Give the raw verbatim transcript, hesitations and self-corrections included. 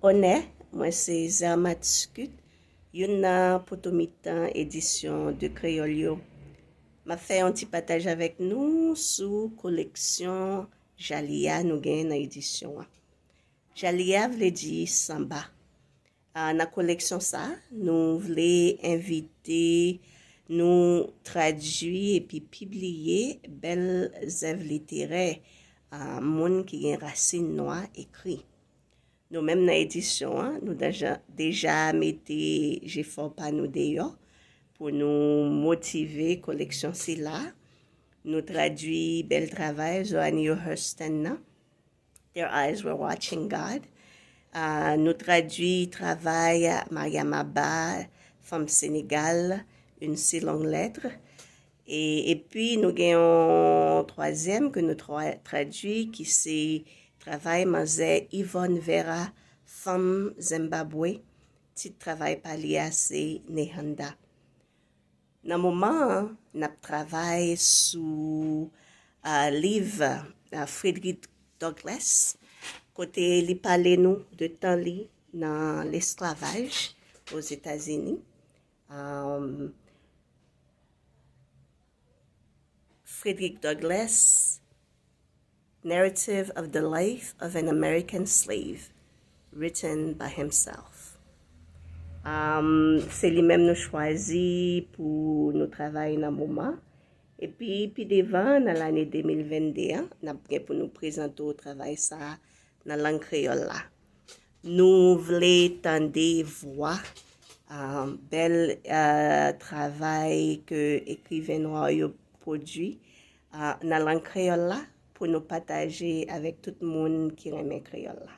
Onè, mwen se Zermatt Scutt, youn nan potomitan edisyon de kreyòl yo. M ap fè yon ti pataj avèk nou sou koleksyon Jalia nou gen nan edisyon an. Jalia vle di sanba. Ah, nan koleksyon sa, nou vle envite nou tradui epi pibliye bèl zèv literè, ah, moun ki gen rasin nwa ekri. Nou menm nan edisyon an, nou deja, deja mete jefò pa nou deyò pou nou motive koleksyon sila. Nou tradui bèl travay Joanie Hurston nan, Their Eyes Were Watching God. Ah, nou tradui travay Mariama Bâ, fanm Senegal, Une si longue lettre. E, epi nou gen yon twazyèm ke nou tra- tradui ki se travay manzè Yvonne Vera, fanm Zenbabwe. Tit travay pa li a se Nehanda. Nan moman an, n ap travay sou, ah, liv, ah, Frederick Douglass, kote li pale nou de tan li nan lesklavaj Ozetazini. Um, Frederick Douglass, Narrative of the Life of an American Slave, written by himself. Um, se li menm nou chwazi pou nou travay nan moman. Epi, pi devan, nan lane de mil vennde an, n ap gen pou nou prezante w travay sa a nan lang kreyòl la. Nou vle tande vwa, ah, bèl, ah, travay ke ekriven nwa yo pwodui, ah, nan lang kreyòl la pou nou pataje avèk tout moun ki renmen kreyòl la.